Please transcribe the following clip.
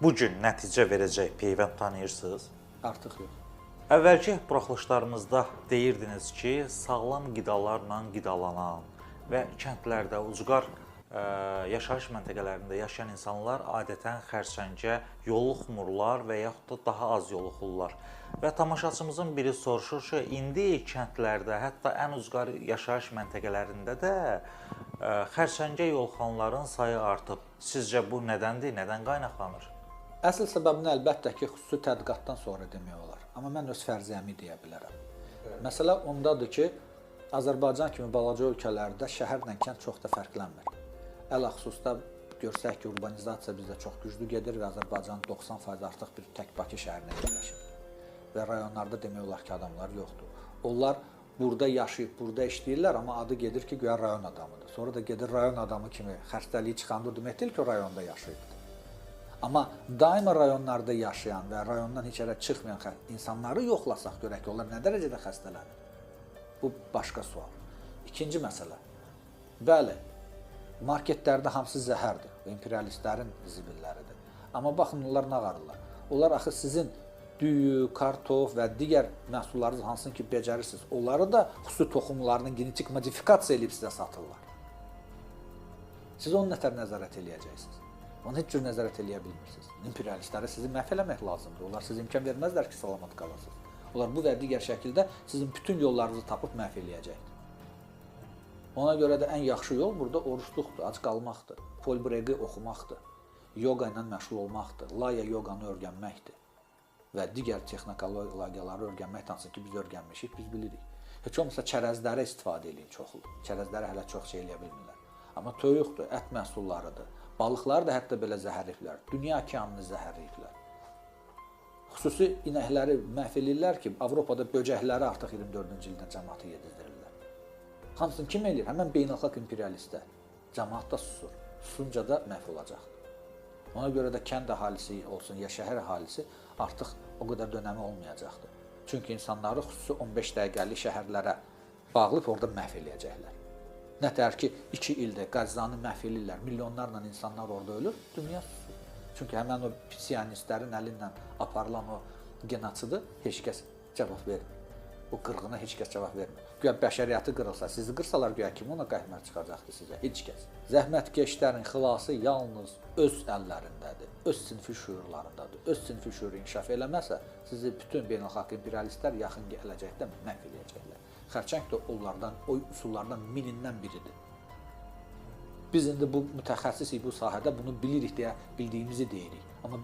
Bu gün nəticə verəcək peyvənd tanıyırsınız? Artıq yox. Əvvəlki buraxılışlarımızda deyirdiniz ki, sağlam qidalarla qidalanan və kəndlərdə, ucqar yaşayış məntəqələrində yaşayan insanlar adətən xərçəngə yoluxmurlar və yaxud da daha az yoluxurlar. Və tamaşaçımızın biri soruşur ki, indi kəndlərdə, hətta ən ucqar yaşayış məntəqələrində də xərçəngə yoluxanların sayı artıb. Sizcə bu nədəndir, nədən qaynaqlanır? Əsl səbəbini əlbəttə ki, xüsusi tədqiqatdan sonra demək olar. Amma mən öz fərziyyəmi deyə bilərəm. Evet. Məsələ ondadır ki, Azərbaycan kimi balaca ölkələrdə şəhərlə kənd çox da fərqlənmir. Ələxüsusda görsək ki, urbanizasiya bizdə çox güclü gedir və Azərbaycanın 90% artıq bir tək Bakı şəhərinə yerləşib. Və rayonlarda demək olar ki, adamlar yoxdur. Onlar burada yaşayıb, burada işləyirlər, amma adı gedir ki, güya rayon adamıdır. Sonra da gedir rayon adamı kimi xəstəliyi çıxanda demək deyil ki, o rayonda yaşayıbdır. Amma daima rayonlarda yaşayan və rayondan heç yerə çıxmayan insanları yoxlasaq görək ki, onlar nə dərəcədə xəstələnir. Bu başqa sual. İkinci məsələ. Bəli, marketlərdə hamısı zəhərdir, imperialistlərin zibilləridir. Amma baxın, onlar nə qarırlar? Onlar axı sizin düyü, kartof və digər məhsullarınız hansını ki becərirsiniz, onları da xüsusi toxumlarının genetik modifikasiya eləyib sizə satırlar. Siz onu nətər nəzarət eləyəcəksiniz? Onu heç cür nəzarət eləyə bilmirsiniz. İmperialistlərə sizi məhv eləmək lazımdır. Onlar sizə imkan verməzlər ki, salamat qalasınız. Onlar bu və digər şəkildə sizin bütün yollarınızı tapıb məhv eləyəcəkdir. Ona görə də ən yaxşı yol burada orucluqdur, ac qalmaqdır, Paul Bregi oxumaqdır, yoga ilə məşğul olmaqdır, laya yoqanı öyrənməkdir və digər texnologiyaları öyrənmək hansı ki, biz öyrənmişik, biz bilirik. Heç olmasa çərəzlərə istifadə eləyin çoxlu. Çərəzlərə hələ çox şey eləyə bilmirlər. Amma toyuqdur, ət məhsullarıdır. Balıqları da hətta belə zəhərləyiblər. Dünya okeanını zəhərləyiblər. Xüsusi inəkləri məhv eləyirlər ki, Avropada böcəkləri artıq 24-cü ildən cəmaatı yedizdirirlər. Hamısını kim eləyir? Həmən beynəlxalq imperialistlər. Cəmaat da susur. Susunca da məhv olacaqdır. Ona görə də kənd əhalisi olsun ya şəhər əhalisi artıq o qədər dönəmi olmayacaqdır. Çünki insanları xüsusi 15 dəqiqəlik şəhərlərə bağlayıb orada məhv eləyəcəklər. Nətər ki, 2 ildə Qəzzanı məhv eləyirlər, milyonlarla insanlar orada ölür, dünya susur. Çünki həmən o siyonistlərin əli ilə aparılan o genotsidı heç kəs cavab vermir. O qırğına heç kəs cavab vermir. Güya bəşəriyyəti qırılsa, sizi qırsalar, güya kim ona qəhmər çıxacaqdı sizə? Heç kəs. Zəhmətkeşlərin xilası yalnız öz əllərindədir, öz sinfi şüurlarındadır. Öz sinfi şüuru inkişaf eləməsə, sizi bütün beynəlxalq imperialistlər yaxın gələcəkdə məhv eləyəcəklər. Xərçəng də onlardan, o üsullardan minindən biridir. Biz indi bu mütəxəssisik bu sahədə, bunu bilirik deyə bildiyimizi deyirik. Amma